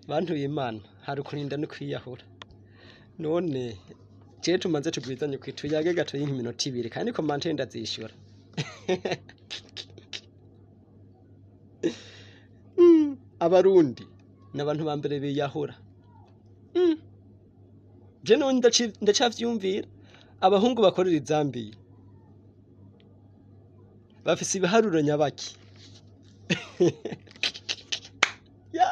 Bantu b'Imana, hari ukurinda no kwiyahura. None jewe tumaze tugwizanye ukwi tuyage gatoyi nk'iminota ibiri kandi commentaire ndazishura. Abarundi ni abantu ba mbere biyahura. Je none ndacavyumvira abahungu bakorera izambiye bafise ibiharuro nyabaki. Ya.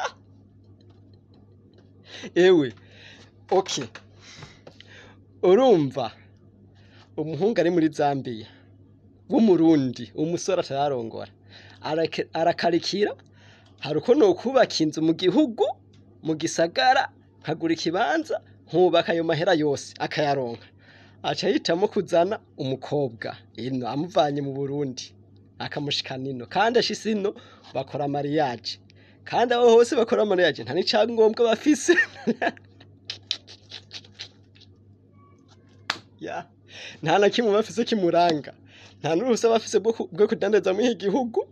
Ewe, okay. Urumva umuhungu ari muri Zambia w'umurundi, umusore atararongora, arakarikira hari uko nokubaka inzu mu gihugu, mu gisagara, nkagura ikibanza, nkubaka ayo mahera yose akayaronka. Aca ahitamo kuzana umukobwa ino amuvanye mu Burundi akamushikana ino, kandi ashitse ino bakora mariage, kandi abo hose bakora mariage nta n'icangombwa bafise. Ya, nta na kimwe bafise kimuranga, nta n'uruhusa bafise bwo kudandaza muri iki gihugu.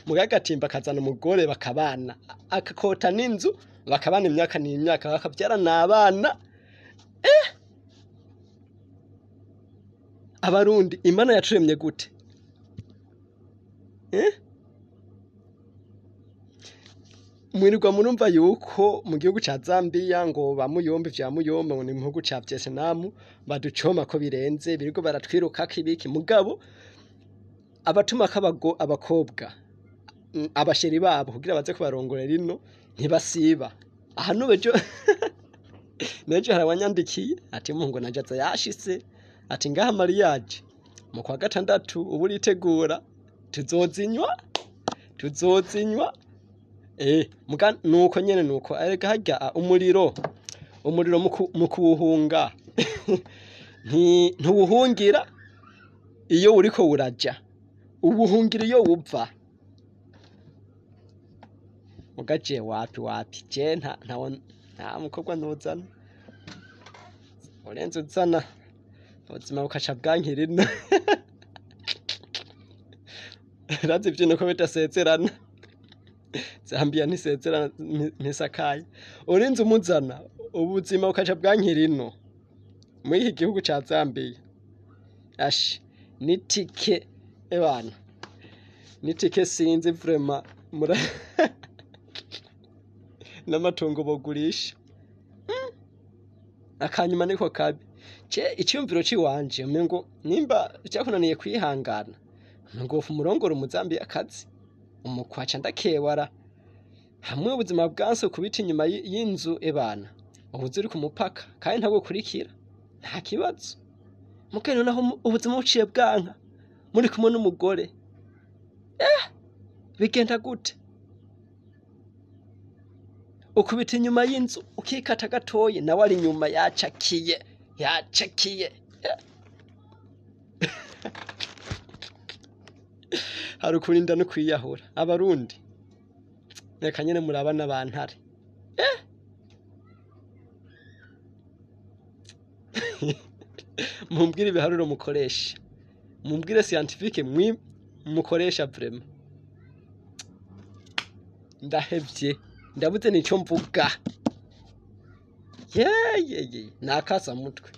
Muga agatimba akazana umugore bakabana, akakota n'inzu bakabana imyaka n'imyaka, bakavyarana abana. Abarundi Imana yaturemye gute? Mwirirwa murumva yuko mu gihugu ca Zambia ngo ba Muyombe vya Muyombe ngo ni mu gihugu ca Vietnam baducoma ko birenze, birirwa baratwirukako ibiki, mugabo abatumako abakobwa abasheri babo kugira baze kubarongorera ino ntibasiba. Aha nubu nejo hari uwanyandikiye ati muhungu nanje aza yashitse, ati ngaha mariage mu kwa gatandatu ubu uritegura tuzozinywa, tuzozinywa. Muga nuko nyene nuko erega harya umuriro, umuriro mu kuwuhunga ntuwuhungira iyo uriko uraja, uwuhungira iyo uva. Muga je wapi wapi, je nta mukobwa nozana, urenze uzana ubuzima bukaca bwankira ino. Urazi ivyo nuko bidasezerana, Zambia ntisezerana, ntisakaye. Urinze umuzana ubuzima bukaca bwankira ino muri iki gihugu ca Zambia. Ashi nitike ebana, nitike sinzi vraiment mura n'amatungo bogurisha. Akanyuma niko kabi. Ce iciyumviro ciwanje umengo nimba vyakunaniye kwihangana ngo umurongore umuzambiya akazi umukwaca ndakewara hamwe ubuzima bwanse kubita inyuma y'inzu ebana ubuzi uri ku mupaka kandi ntabwo ukurikira nta kibazo. Mugabo naho ubuzima buciye bwanka muri kumwe n'umugore, bigenda gute? Ukubita inyuma y'inzu ukikata gatoyi nawe ari inyuma yacakiye, yacakiye. Hari ukurinda no kwiyahura. Abarundi reka nyene murabana bantare. Mumbwire ibiharuro mukoresha, mumbwire scientifique mwi mukoresha vraiment. Ndahevye, ndabuze nico mvuga. Ye ye ye, nakasa mutwe.